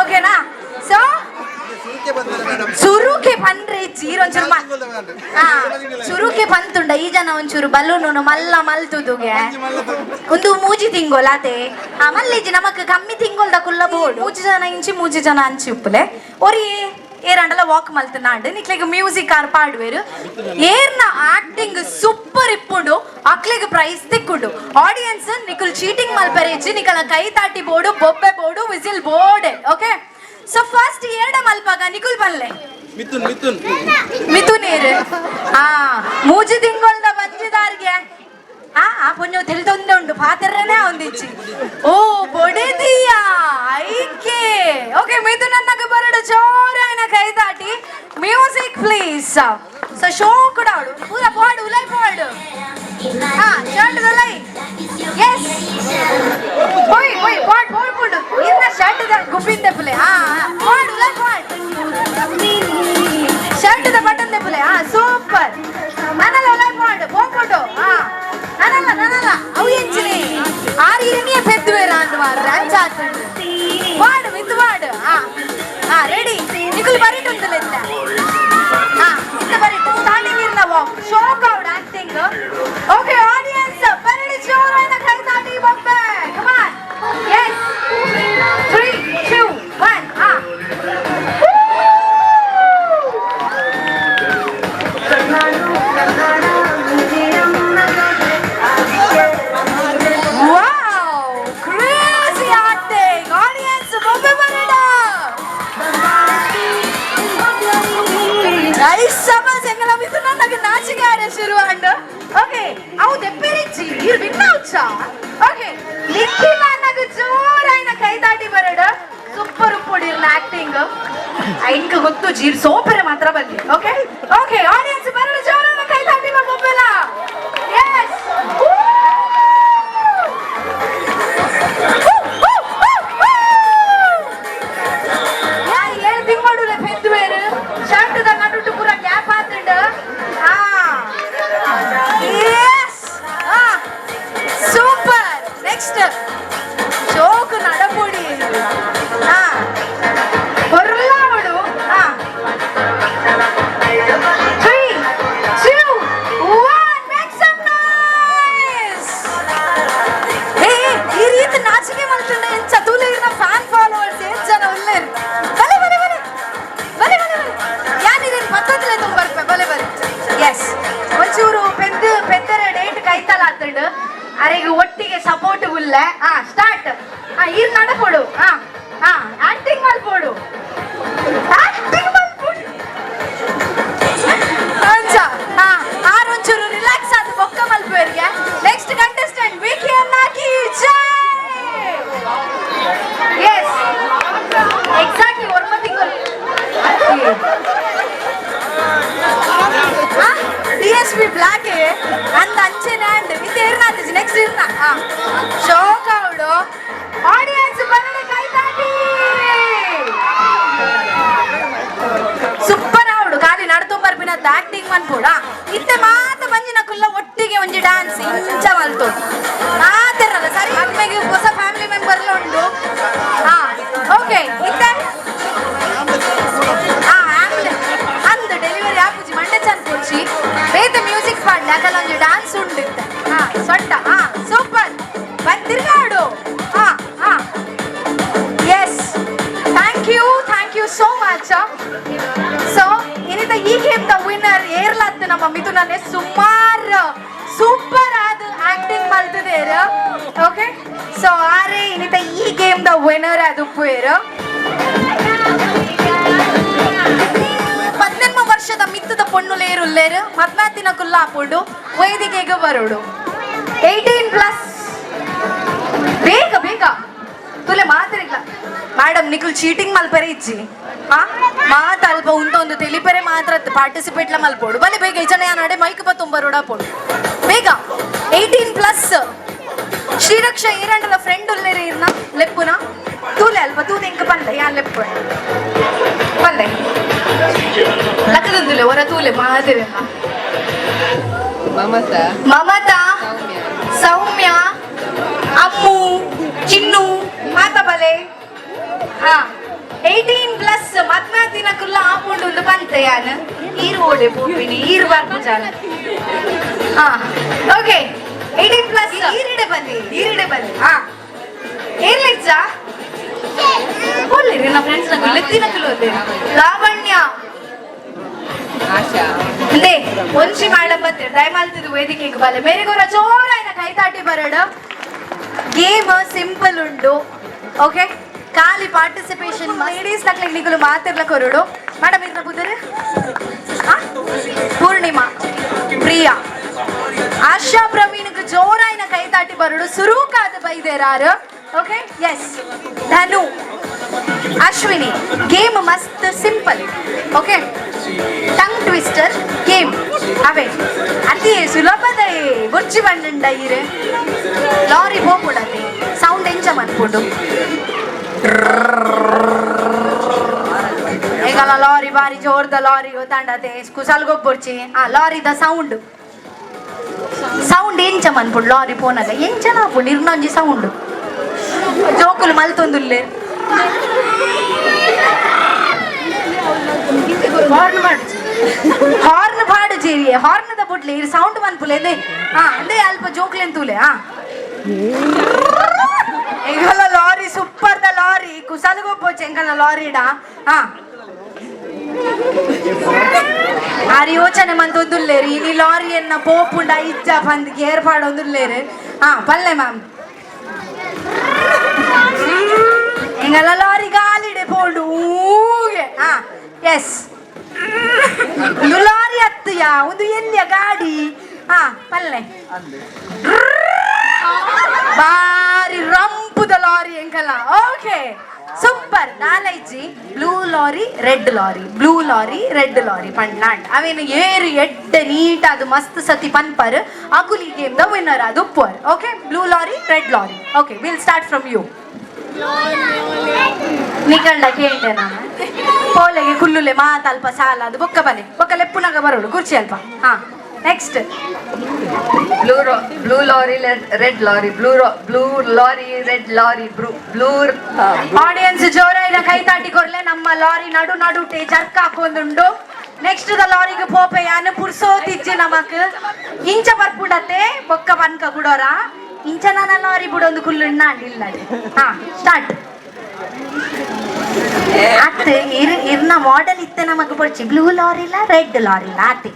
ಓಕೆನಾ? ಸೊ ಸುರುಕೆ ಪನ್ರೆ ಇಜ್ಜಿ ಒಂಚೂರು ಹಾ ಸುರುಕೆ ಪಂತುಂಡ. ಈ ಜನ ಒಂಚೂರು ಬಲೂನು ಮಲ್ಲ ಮಲ್ತುದುಗೆ. ಒಂದು ಮೂಜಿ ತಿಂಗೋಲ್ ಅದೇ. ಆ ಮಲ್ಲಿಜಿ ನಮಕ್ ಕಮ್ಮಿ ತಿಂಗೋಲ್ದ ಕುಲ್ಲ ಬೋಡು. ಮೂಜಿ ಜನ ಇಂಚಿ, ಮೂಜಿ ಜನ ಅಂಚಿ ಉಪ್ಪುಲೆ. ಒರಿ ಏರಂಡಲ ವಾಕ್ ಮಲ್ತನಾಂಡ್ ನಿಕ್ಲೆಗ್ ಮ್ಯೂಸಿಕ್ ಆರ್ ಪಾಡುವೆರು. ಏರ್ನ ಆಕ್ಟಿಂಗ್ ಸೂಪರ್ ಇಪ್ಪುಂಡು ಅಕ್ಲೆಗ್ ಪ್ರೈಸ್ ತಿಕ್ಕುಂಡು. ಆಡಿಯನ್ಸ್ ನಿಕುಲ್ ಚೀಟಿಂಗ್ ಮಲ್ಪೆರೆ ನಿಕಲ ಕೈ ತಾಟಿ ಬೋಡು, ಬೊಬ್ಬೆ ಬೋಡು, ವಿಸಿಲ್ ಬೋಡೆ. ಓಕೆ, ಸೊ ಫಸ್ಟ್ ಏರ್ಡ ಮಲ್ಪಾಗ ನಿಕುಲ್ ಬಲ್ಲೆ. ಮಿಥುನ್ ಮಿಥುನ್. ಮಿಥುನ್ ಏರು? ಹಾ, ಮೂಜಿ ತಿಂಗೊಲ್ದ ಬಂಜಿದಾರ್ಗೆ. ಆ ಆ ಪೊಂಜೊ ತೆಲ್ತೊಂದೆ ಉಂಡು ಪಾತೆರ್ರನೇ ಒಂದಿಚ್ಚಿ. ಓ ಬೊಡೆದಿಯಾ ಐಕೆ. ಓಕೆ, ಮಿಥುನ್ ಅನ್ನಗ ಬರಡು ಜೋರಾಯಿನ ಕೈ ತಾಟಿ. Music please. ಸೊ ಶೋ ಕೂಡ ಅವಳು ಪೂರ ಪೋಡು, ಉಲೈ ಪೋಡು. ಹಾ, ಶರ್ಟ್ ಉಲೈ. ಎಸ್, ಪೋಯ್ ಪೋಯ್, ಪಾಡ್ ಪೋಡ್ ಪೋಡು. ಇನ್ನ ಶರ್ಟ್ ಗುಬ್ಬಿಂದೆ ಪುಲೆ. ಹಾ, ಪಾಡ್, ಉಲೈ ಪಾಡ್. ಶರ್ಟ್ the button ದೆಪ್ಪುಲೆ. ಹಾ, ಸೂಪರ್. ನನ್ನಲ್ಲ ಉಲೈ ಪಾಡು ಪೋಪೋಡು. ಹಾ, ನನ್ನಲ್ಲ ನನ್ನಲ್ಲ ಅವು ಎಂಚಿನಿ ಆರು ಇರಣಿಯ ಪೆದ್ದುವೇರ ಅಂದ್ ಮಾರ್ರೆ ಅಂಚಾತುಂಡು. ವಾಡು ಮಿತ್ತು ವಾಡು. ಹಾ ಹಾ, ರೆಡಿ. ನಿಕುಲು ಬರಿಟುಂತಲ್ಲ ಇತ್ತ. ಹಾ, ಇತ್ತ ಬರಿಟು ಸ್ಟಾರ್ಟಿಂಗ್ ಇರ್ನ ವಾಕ್ ಶೋಕ್ out acting. Okay audience, ಬರಡಿ ಜೋರಾದ ಕೈ ತಾಟಿ ಬೊಬ್ಬೆ. Come on. ಎಸ್, 3 2 1. ಹಾ. Wow! Crazy acting! Audience, ಬೊಬ್ಬೆ ಬರಡ. ನೈಸ್ ಸಮಾಜ ಎಂಗಲ ಮಿಥುನ ನನಗೆ ನಾಚಿಕೆ ಆರೆ ಶುರು ಅಂಡ್. ಓಕೆ, ಅವು ದೆಪ್ಪೆರಿಚ್ಚಿ ಇರ್ ವಿನ್ನ ಉಚ್ಚ. ಓಕೆ, ನಿಖಿಲ ನನಗೆ ಜೋರಾಯಿನ ಕೈ ತಾಟಿ ಬರಡ. ಸೂಪರ್ ಉಪ್ಪುಡಿರ್ನ ಆಕ್ಟಿಂಗ್ ಇಂಕ ಗೊತ್ತು ಜೀರ್ ಸೋಪರೆ ಮಾತ್ರ ಬಲ್ಲಿ. ಓಕೆ ಓಕೆ, ಆಡಿಯನ್ಸ್ ಬರಡ ಜೋರಾದ ಕೈ ತಾಟಿ ಬೊಬ್ಬೆಲ. ಎಸ್. ಏಳು ತಿಂಗಳು ಪೆದ್ದುವೇರು ಶರ್ಟ್ the ನಡುಟು ಪೂರ ಗ್ಯಾಪ್ ಆತುಂಡು. ಹಾ, ಎಸ್, ಸೂಪರ್. ನೆಕ್ಸ್ಟ್ ಶೋಕ್ ನಡಪುಡಿ. ಹಾ, ಹೊರ್ಲಾವಡು. ಹಾ, 3 2 1, ಮೇಕ್ ಸಮ್ ನಾಯ್ಸ್. ಏ ಈ ರೀತಿ ನಾಚಿಕೆ ಮಲ್ತುಂಡ ಎಂಚ ತೂಲೆ ಇರ್ನ ಫ್ಯಾನ್ ಫಾಲೋವರ್ಸ್ ಏತ್ ಜನ ಉಲ್ಲೇರು. ಬಲೆ ಬಲೆ ಬಲೆ ಬಲೆ ಬಲೆ ಬಲೆ. ಯಾನಿರೇನು ಪತ್ತೊಂದಲೇ ತುಂಬ ಬರ್ಪೆ. ಬಲೆ ಬಲೆ. ಎಸ್, ಒಂಚೂರು ಪೆದ್ದು ಪೆದ್ದರ ಡೇಟ್ ಕೈತಲ ಆತುಂಡು. ಅರೆಗ್ ಒಟ್ಟಿಗೆ ಸಪೋರ್ಟ್ ಉಲ್ಲೆ. ಹಾ, ಸ್ಟಾರ್ಟ್. ಹಾ, ಈರ್ ನಡಪೋಡು. ಹಾ ಹಾ, ಆಕ್ಟಿಂಗ್ ಮಲ್ಪೋಡು, ಆಕ್ಟಿಂಗ್ ಮಲ್ಪೋಡು ಅಂಚ. ಹಾ, ಆರೊಂಚೂರು ರಿಲ್ಯಾಕ್ಸ್ ಆದ್ ಬೊಕ್ಕ ಮಲ್ಪುವೆರ್ಗೆ. ನೆಕ್ಸ್ಟ್ ಕಂಟೆಸ್ಟೆಂಟ್ ವಿಕಿ ಅನ್ನಾಕಿ ಜೈ. ಎಸ್, ಎಕ್ಸಾಕ್ಟ್ಲಿ ಒರ್ಂಬ. ಎಸ್ ಬ್ಲಾಕ್ ಅಂದ ಅಂಚೆನೆ ಅಂಡ್ ಇತ್ತೆ ಇರ್ನ ನೆಕ್ಸ್ಟ್ ಇರ್ನ. ಹಾ, ಶೋಕ್ ಅವಡು. ಆಡಿಯನ್ಸ್ ಬರಡೆ ಕೈ ತಾಟಿ. ಸೂಪರ್ ಅವಡು. ಖಾಲಿ ನಡ್ತೊಂಬರ್ಪಿನ ಆಕ್ಟಿಂಗ್ ಮನ್ಪೋಡ. ಇತ್ತೆ ಮಾತ ಬಂಜಿನ ಕುಲ್ಲ ಒಟ್ಟಿಗೆ ಒಂಜಿ ಡಾನ್ಸ್ ಇಂಚ ಮಲ್ತು ಮಾತಿರಲ್ಲ. ಸರಿ, ಆದ್ಮೇಲೆ ಹೊಸ ಫ್ಯಾಮಿಲಿ ಮೆಂಬರ್ ಉಂಡು. ಹಾ, ಓಕೆ. ಇತ್ತೆ ಹಾ ಆಂಬ್ಯುಲೆನ್ಸ್ ಅಂದ್ ಡೆಲಿವರಿ ಆಪುಜಿ, ಮಂಡೆ ಚಂದ ಪೋಚಿ. ಬೇತೆ ಮ್ಯೂಸಿಕ್ ಪಾಡ್ಲೆ, ಯಾಕಲ್ಲ ಒಂಜಿ ಡಾನ್ಸ್ ಉಂಡು ಇತ್ತೆ. ಹಾ, ಸೊಟ್ಟ. ಹಾ, ಸೂಪರ್. ಬಂದ್ ತಿರ್ಗಾಡು. ಹಾ ಹಾ, yes, thank you, thank you so much. So ಇನ್ನಿತ ಈ ಗೇಮ್ the winner ಏರ್ಲತ್ತು ನಮ್ಮ ಮಿಥುನನೆ. ಸುಮಾರ್ ಸೂಪರ್ ಆದ ಆಕ್ಟಿಂಗ್ ಮಲ್ತದೇರ್. ಓಕೆ, ಸೊ ಆರೆ ಇನ್ನಿತ ಈ ಗೇಮ್ the winner ಅದು ಪೇರ್. 18 ವರ್ಷದ ಮಿತ್ತದ ಪೊಣ್ಣುಲೇರುಲ್ಲೇರು ಮದ್ಮಾತಿನ ಕುಲ್ಲಾಪುಂಡು, ವೇದಿಕೆಗೆ ಬರೋಡು. 18+, ಬೇಗ ಬೇಗ ತುಲೆ. ಮಾತಿರಿಲ್ಲ ಮೇಡಮ್, ನಿಕುಲ್ ಚೀಟಿಂಗ್ ಮಲ್ಪರೆ ಇಜ್ಜಿ. ಆ ಮಾತ ಅಲ್ಪ ಉಂತೊಂದು ತಿಳಿಪರೆ ಮಾತ್ರ ಪಾರ್ಟಿಸಿಪೇಟ್ಲ ಮಲ್ಪೋಡು. ಬಲೆ ಬೇಗ, ಇಜನ ನಡೆ ಮೈಕ್ ಬತ್ತೊಂಬರೋಡ ಪೋಡು ಬೇಗ. 18+. ಶ್ರೀರಕ್ಷಾ ಏರಂಡಲ ಫ್ರೆಂಡ್ ಉಲ್ಲೇರಿ ಇರ್ನ ಲೆಪ್ಪುನ ತೂಲೆ ಅಲ್ಪ ತೂದೆ ಇಂಕ ಪಲ್ಲೆ ಯಾನ್ ಲೆಪ್ಪು ಪಲ್ಲೆ ಲಕ್ಕದಂದುಲೆ ಹೊರ ತೂಲೆ ಮಾತಿರಲ್ಲ. ಮಮತಾ. ಮಮತಾ. ಸೌಮ್ಯ. ಸೌಮ್ಯ, ಅಮ್ಮು, ಚಿನ್ನು ಮಾತ ಬಲೆ. ಹಾ, 18+ ಮದ್ಮಾತಿನ ಕುಲ್ಲ ಆಪುಂಡು ಒಂದು ಬಂತೆ. ಯಾನ್ ಈರು ಓಡೆ ಪೋಪಿನಿ, ಈರು ಬರ್ಪು ಜಾನ. ಹಾ, ಓಕೆ, 18+. ಈರಿಡೆ ಬನ್ನಿ, ಈರಿಡೆ ಬನ್ನಿ. ಹಾ, ಏರ್ಲಿಚ್ಚ ಒಳ್ಳೆ ನನ್ನ ಫ್ರೆಂಡ್ಸ್ ನಕುಲ್ ಎತ್ತಿನ ಕುಲ್ಲ. ಲಾವಣ್ಯ. ಆಶಾ. ಅಂದೆ ಒಂಜಿ ಮೇಡಮ್ ಬತ್ತೆ, ದಯಮಾಲ್ತಿದ್ದು ವೇದಿಕೆಗೆ ಬಲೆ. ಮೇರೆಗೋರ ಜೋರಾಯ್ನ ಕೈತಾಟಿ ಬರಡ. ಗೇಮ್ ಸಿಂಪಲ್ ಉಂಡು. ಓಕೆ, ಖಾಲಿ ಪಾರ್ಟಿಸಿಪೇಷನ್ ಲೇಡೀಸ್ ನಕ್ಲಿಗೆ ನಿಗುಲು ಮಾತಿರ್ಲ ಕೊರಡು. ಮೇಡಮ್, ಇರ್ನ ಬುದ್ಧರೆ ಪೂರ್ಣಿಮಾ, ಪ್ರಿಯಾ, ಆಶಾ ಪ್ರವೀಣ್ಗೆ ಜೋರಾಯ್ನ ಕೈತಾಟಿ ಬರಡು. ಸುರೂಕಾದ ಬೈದೇರಾರು. ಓಕೆ, ಎಸ್, ಧನು, ಅಶ್ವಿನಿ. ಗೇಮ್ ಮಸ್ತ್ simple. Okay, tongue twister game ಅವೇ ಅತಿ ಸುಲಭದ. ಬೊರ್ಚಿ ಬಂಡ ಈರೆ ಲಾರಿ ಹೋಗ್ಬಿಡತ್ತೆ, ಸೌಂಡ್ ಎಂಚ ಮನ್ಪುಂಡು ಈಗಲ ಲಾರಿ ಬಾರಿ ಜೋರ್ದ ಲಾರಿ ಗೊತ್ತಾಂಡತೆ ಕುಸಲ್ಗೊಬ್ಬೊರ್ಚಿ. ಆ ಲಾರಿದ ಸೌಂಡ್, ಸೌಂಡ್ ಎಂಚ ಮನ್ಪುಂಡು ಲಾರಿ ಪೋನಾಗ ಎಂಚನ ಆಪುಂಡು ಇರ್ನೊಂಜಿ ಸೌಂಡ್? ಜೋಕುಲು ಮಲ್ತೊಂದುಲ್ಲೆ. ಹಾರ್ನ್ ಮಾಡು, ಹಾರ್ನ್ ಪಾಡು ಜೇರಿ. ಹಾರ್ನ್ the ಬುಡ್ಲೆ ಇರ್ ಸೌಂಡ್ ಮನ್ಪುಲೆ ಅಂದೆ. ಹಾ, ಅಂದೆ ಅಲ್ಪ ಜೋಕ್ಲೆನ್ ತೂಲೆ. ಹಾ, ಎಂಗಲ ಲಾರಿ ಸೂಪರ್ the lorry ಕುಸಲ್ಗೊಬ್ಬೊಚ್ಚ ಎಂಗಲ ಲಾರಿಡ. ಹಾ, ಆರ್ ಯೋಚನೆ ಮಂತೊಂದುಲ್ಲೇರು ಇನಿ ಲಾರಿಯನ್ನ ಪೋಪುಂಡ ಇಜ್ಜ ಪಂದ್ ಗೇರ್ ಪಾಡೊಂದುಲ್ಲೇರು. ಹಾ, ಪಲ್ಲೆ ಮ್ಯಾಮ್. ಎಂಗಲ ಲಾರಿ ಗಾಲಿಡೆ ಪೋಂಡು ಊಗೆ. ಹಾ, ಎಸ್, ಒಂದು ಲಾರಿ ಹತ್ತುಯಾ, ಒಂದು ಎಲ್ಲಿಯ ಗಾಡಿ. ಹಾ, ಪಲ್ಲೆ. ಬಾರಿ ರಂಪುದ ಲಾರಿ ಎಂಕಲ್ಲ. Okay, super. ನಾಲೈಜಿ blue lorry, red lorry, blue lorry, red lorry ಪಂಡ್ಲಾಂಡ್ ಅವೇನು ಏರು ಎಡ್ಡೆ ನೀಟ್ ಅದು ಮಸ್ತ್ ಸತಿ ಪನ್ಪರ್ ಅಗುಲಿ ಗೇಮ್ the winner ಅದು ಉಪ್ಪುವರ್. Okay, blue lorry, red lorry. Okay, will start from you. ನಿಕಂಡ ಕೇಂಡೆ ನಾನು ಪೋಲೆಗೆ ಕುಲ್ಲುಲೆ ಮಾತ ಅಲ್ಪ ಸಾಲ ಅದು ಬೊಕ್ಕ ಬಲೆ ಬೊಕ್ಕ ಲೆಪ್ಪುನಾಗ ಬರೋಡು ಕುರ್ಚಿ ಅಲ್ಪ. ಹಾ, next. Blue lorry, red lorry, blue lorry, red lorry, blue. Audience ಜೋರಾಯಿನ ಕೈ ತಾಟಿ ಕೊರ್ಲೆ. ನಮ್ಮ ಲಾರಿ ನಡು ನಡುಟೆ ಜರ್ಕ್ ಹಾಕೊಂದುಂಡು. ನೆಕ್ಸ್ಟ್ the ಲಾರಿಗೆ ಪೋಪೆ ಯಾನು, ಪುರ್ಸೋತಿಜ್ಜಿ ನಮಕ್. ಇಂಚ ಬರ್ಪುಂಡತೆ ಬೊಕ್ಕ ಬನ್ಕ ಗುಡೋರ ಇಂಚ ನನ್ನ ಲಾರಿ ಬುಡೊಂದು ಕುಲ್ಲು ಇಲ್ಲ. ಹಾ, ಸ್ಟಾರ್ಟ್. ಅತ್ತೆ ಇರ್ ಇರ್ನ ಮಾಡೆಲ್ ಇತ್ತೆ ನಮಕ್ ಪೊಡ್ಚಿ. ಬ್ಲೂ ಲಾರಿಲ, ರೆಡ್ ಲಾರಿಲ ಆತೆ.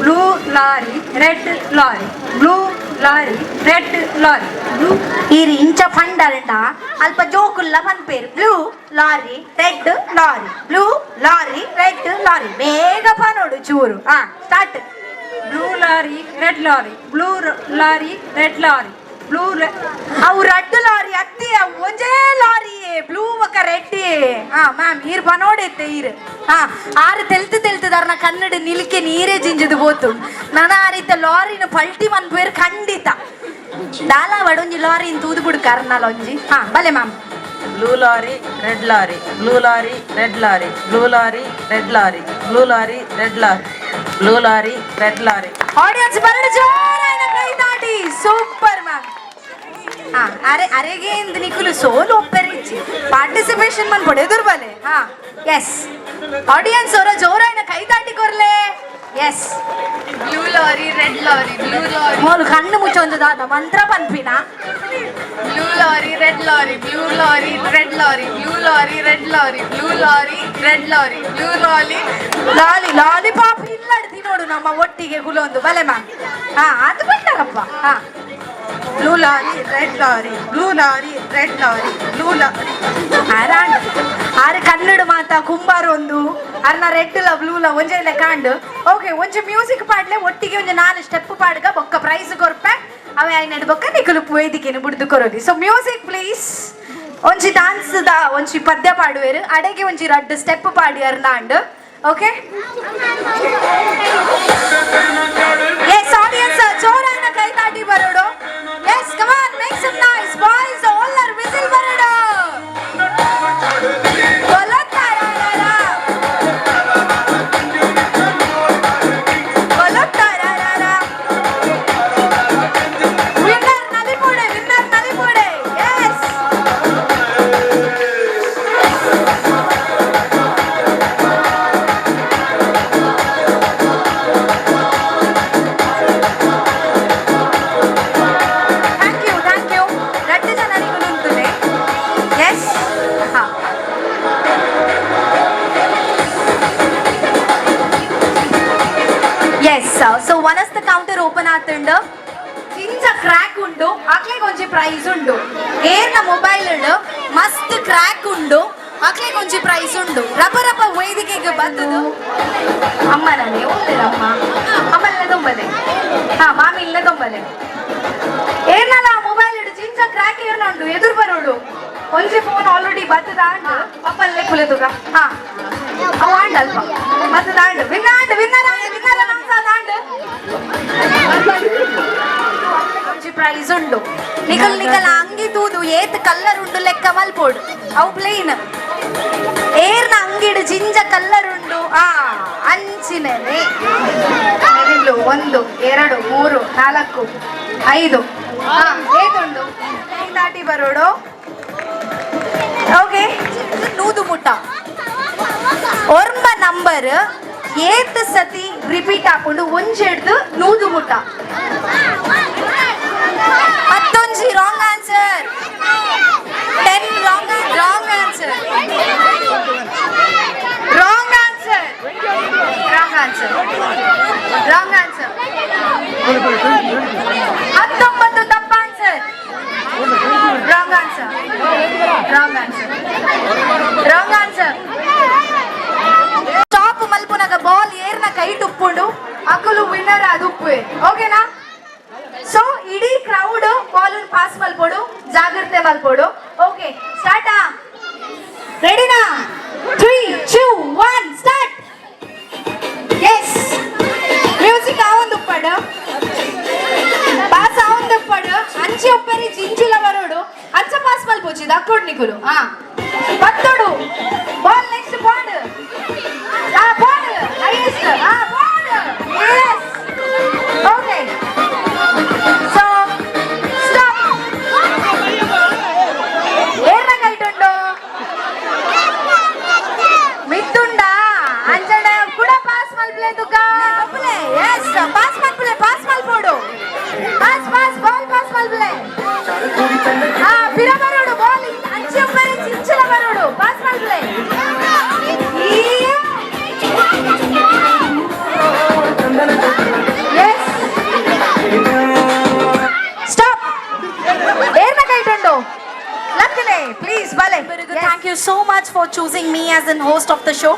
Blue lorry, red lorry, blue lorry, red lorry, blue. ಈರ್ ಇಂಚ ಫಂಡರಂಡ ಅಲ್ಪ ಜೋಕುಲ್ಲ ಪನ್ಪೇರು blue lorry, red lorry, blue lorry, red lorry. ಬೇಗ ಪನೋಡು ಚೂರು. ಹಾ, start. Blue lorry, red lorry, blue lorry, red lorry, blue. ಅವು ರೆಡ್ ಲಾರಿ ಅತ್ತಿ, ಅವು ಒಂಜೇ ಲಾರಿ. ಬ್ಲೂ ಬೊಕ್ಕ ರೆಡ್. ಹಾ ಮ್ಯಾಮ್, ಈರ್ ಬನೋಡೆತ್ತೆ ಈರ್. ಹಾ, ಆರು ತೆಲ್ತು ತೆಲ್ತದಾರ್ನ ಕನ್ನಡ ನಿಲ್ಕೆ ನೀರೇ ಜಿಂಜದು ಬೋತು. ನನ ಆ ರೀತ ಲಾರಿನ ಪಲ್ಟಿ ಮನ್ಪುವೆರ್ ಖಂಡಿತ. ದಾಲ ವಡೊಂಜಿ ಲಾರಿನ್ ತೂದು ಬುಡು ಕರ್ನಲ ಒಂಜಿ. ಹಾ, ಬಲೆ ma'am. Blue lorry, red lorry, blue lorry, red lorry, blue lorry, red lorry, blue lorry, red lorry, blue lorry, red lorry. Audience ಬರಡು ಜೋರಾದ ಕೈ ತಾಟಿ. Super ma'am. ಹಾ, ಅರೆ ಅರೆಗೆ ಇಂದ್ ನಿಕುಲು ಸೋಲು ಒಪ್ಪೆರಿಚ್ಚಿ ಪಾರ್ಟಿಸಿಪೇಷನ್ ಮನ್ ಪಡೆದುರ್ ಬಲೆ. ಹಾ, ಎಸ್, ಆಡಿಯನ್ಸ್ ಅವರ ಜೋರಾಯಿನ ಕೈ ತಾಟಿ ಕೊರ್ಲೆ. S. Blue lorry, red lorry, blue lorry. Molu ಕಣ್ಣು ಮುಚ್ಚೊಂದು ದಾದ ಮಂತ್ರ ಪನ್ಪಿನ? Blue lorry, red lorry, blue lorry, red lorry, blue lorry, red lorry, blue lorry, red lorry, blue lorry. ಲಾಲಿ ಲಾಲಿ ಪಾಪ್ ಇಲ್ಲಡ್ತಿ ನೋಡು ನಮ್ಮ ಒಟ್ಟಿಗೆ ಗುಲೊಂದು. ಬಲೆ ಮ್ಯಾಮ್. ಹಾ, ಅದು ಬಂದಾರಪ್ಪ. ಹಾ. Blue lorry, red lorry, blue lorry, red lorry, blue lorry. ಆರಾಂಡ್ ಆರು ಕನ್ನಡ ಮಾತ ಕುಂಬಾರ ಒಂದು ಅರ್ನ ರೆಡ್ ಲ ಬ್ಲೂ ಲ ಒಂಜೆ ಕಾಂಡು. ಓಕೆ, ಒಂಜಿ ಮ್ಯೂಸಿಕ್ ಪಾಡ್ಲೆ. ಒಟ್ಟಿಗೆ ಒಂಜಿ ನಾಲ್ ಸ್ಟೆಪ್ ಪಾಡ್ಗ. ಬೊಕ್ಕ ಪ್ರೈಸ್ ಕೊರ್ಪೆ. ಅವೆ ಐನಡ್ ಬೊಕ್ಕ ನಿಕುಲು ವೇದಿಕೆನು ಬುಡ್ದು ಕೊರೋಲಿ. ಸೊ ಮ್ಯೂಸಿಕ್ ಪ್ಲೀಸ್. ಒಂಜಿ ಡಾನ್ಸ್ ದ ಒಂಜಿ ಪದ್ಯ ಪಾಡುವೆರು. ಅಡೆಗೆ ಒಂಜಿ ರಡ್ಡ್ ಸ್ಟೆಪ್ ಪಾಡಿ ಅರ್ನಾಂಡ್. ಓಕೆ, ಎಸ್, ಆಡಿಯನ್ಸ್ ಜೋರಾನ ಕೈ ತಾಟಿ ಬರೋಡು. Yes, come on, make some noise, boys. All are whistle ಬರೋಡು. ಬೊಲೋ ತಾರಾರಾರಾ. ಬೊಲೋ ತಾರಾರಾರಾ. ವಿನ್ನರ್ ನಲಿಪೋಡೆ, ವಿನ್ನರ್ ನಲಿಪೋಡೆ. Yes. Thank you, thank you. ರಡ್ಡು ಜನರಿಗೂ ನುಂತುಲೆ. ಎಸ್, ಹಾ. ಎಸ್, ಸೊ ವನಸ್ತ ಕೌಂಟರ್ ಓಪನ್ ಆತುಂಡು. ಜಿಂಜ ಕ್ರ್ಯಾಕ್ ಉಂಡು ಅಕ್ಲೆಗ್ ಒಂಜಿ ಪ್ರೈಸ್ ಉಂಡು. ಏರ್ನ ಮೊಬೈಲ್ ಮಸ್ತ್ ಕ್ರ್ಯಾಕ್ ಉಂಡು ಅಕ್ಲೆಗ್ ಒಂಜಿ ಪ್ರೈಸ್ ಉಂಡು. ರಪ ರಪ ವೇದಿಕೆಗೆ ಬತ್ತದು. ಅಮ್ಮನೇ ಉಂದಿರಮ್ಮ, ಅಮ್ಮಲ್ಲ ದೊಂಬಲೆ. ಹಾ, ಮಾಮಿ ಇಲ್ಲ ದೊಂಬಲೆ. ಏರ್ನಲ ಮೊಬೈಲ್ ಇಡು ಜಿಂಜ ಕ್ರ್ಯಾಕ್ ಏರ್ನ ಉಂಡು ಎದುರು ಬರೋಡು. ಒಂಜಿ ಫೋನ್ ಆಲ್ರೆಡಿ ಬತ್ತದ ಆಂಡ್. ಪಪ್ಪಲ್ಲೇ ಕುಲೆದುಗ. ಹಾ, ಅವ ಆಂಡ್ ಅಲ್ಪ ಬತ್ತದ ಆಂಡ್. ವಿನ್ನರ್ ಆಂಡ್, ವಿನ್ನರ್ ಆಂಡ್, ವಿನ್ನರ್ ಅನೌನ್ಸ್ ಆದ ಆಂಡ್. ಒಂಜಿ ಪ್ರೈಸ್ ಉಂಡು. ನಿಕಲ್ ನಿಕಲ್ ಅಂಗಿ ತೂದು ಏತ್ ಕಲ್ಲರ್ ಉಂಡು ಲೆಕ್ಕ ಮಲ್ಪೋಡು. ಅವು ಪ್ಲೇನ್. ಏರ್ನ ಅಂಗಿಡು ಜಿಂಜ ಕಲ್ಲರ್ ಉಂಡು? ಆ ಅಂಚಿನೇ ಮೆರಿಲು. ಒಂದು, ಎರಡು, ಮೂರು, ನಾಲ್ಕು, ಐದು. ಹಾ, ಏತುಂಡು? ದಾಟಿ ಬರೋಡು. ಓಕೆ, 100 ಮುಟ್ಟ ಒರ್ಂಬ ನಂಬರ್ ಏತ್ ಸತಿ ರಿಪೀಟ್ ಹಾಕೊಂಡು? ಒಂಜೆಡ್ದು 100 ಮುಟ್ಟ. ಮತ್ತೊಂಜಿ wrong answer. 10 wrong, wrong answer, wrong answer, wrong answer, wrong answer. 19 ತಪ್ಪ answer. Wrong answer, wrong answer, wrong answer. Stop ಮಲ್ಪುನಗ ಬಾಲ್ ಏರ್ನ ಕೈ ಉಪ್ಪುಂಡು ಅಕುಲು ವಿನ್ನರ್ ಅದು ಉಪ್ಪುವೆ. ಓಕೆನಾ? ಸೊ ಇಡೀ ಕ್ರೌಡ್ ಬಾಲ್ ಪಾಸ್ ಮಲ್ಪೋಡು, ಜಾಗ್ರತೆ ಮಲ್ಪೋಡು. ಓಕೆ, ಸ್ಟಾರ್ಟಾ? ರೆಡಿನಾ? 3, 2, 1, start. Yes, music ಆವೊಂದುಪ್ಪಡು, ಪಾಸ್ ಆವೊಂದುಪ್ಪಡು. ಅಂಚೆ ಉಪ್ಪರಿ ಜಿಂಜಿಲ ಬರೋಡು. ಅಂಚ ಪಾಸ್ ಮಲ್ಪೊಚ್ಚಿ ದಕ್ಕೊಡು ನಿಕುಲು. ಹಾ, ಬತ್ತೋಡು ಬಾಲ್. Next ball. ಆ ಬಾಲ್ ಹೈಯೆಸ್ಟ್. ಆ ball. Yes, okay, so stop. ಏರ್ನ ಕೈಟುಂಡು? ಮಿತ್ತುಂಡ ಅಂಚಡ ಕೂಡ ಪಾಸ್ ಮಲ್ಪಲೆ ತುಕ. ಎಸ್, ಪಾಸ್ ಮಲ್ಪಲೆ, ಪಾಸ್ ಮಲ್ಪೋಡು. ಪಾಸ್, ಪಾಸ್, ಬಾಲ್ ಪಾಸ್ ಮಲ್ಪಲೆ. ಹಾ, ಪಿರ ಬರೋಡು. ಬಾಲ್ ಅಂಚೆ ಉಪ್ಪರೆ ಚಿಂಚಲ ಬರೋಡು. ಪಾಸ್ ಮಲ್ಪಲೆ. Yes, stop. ಏರ್ನ ಕೈಟುಂಡು? ಲಕ್ಕನೆ ಪ್ಲೀಸ್ ಬಲೆ. Thank you so much for choosing me as an host of the show.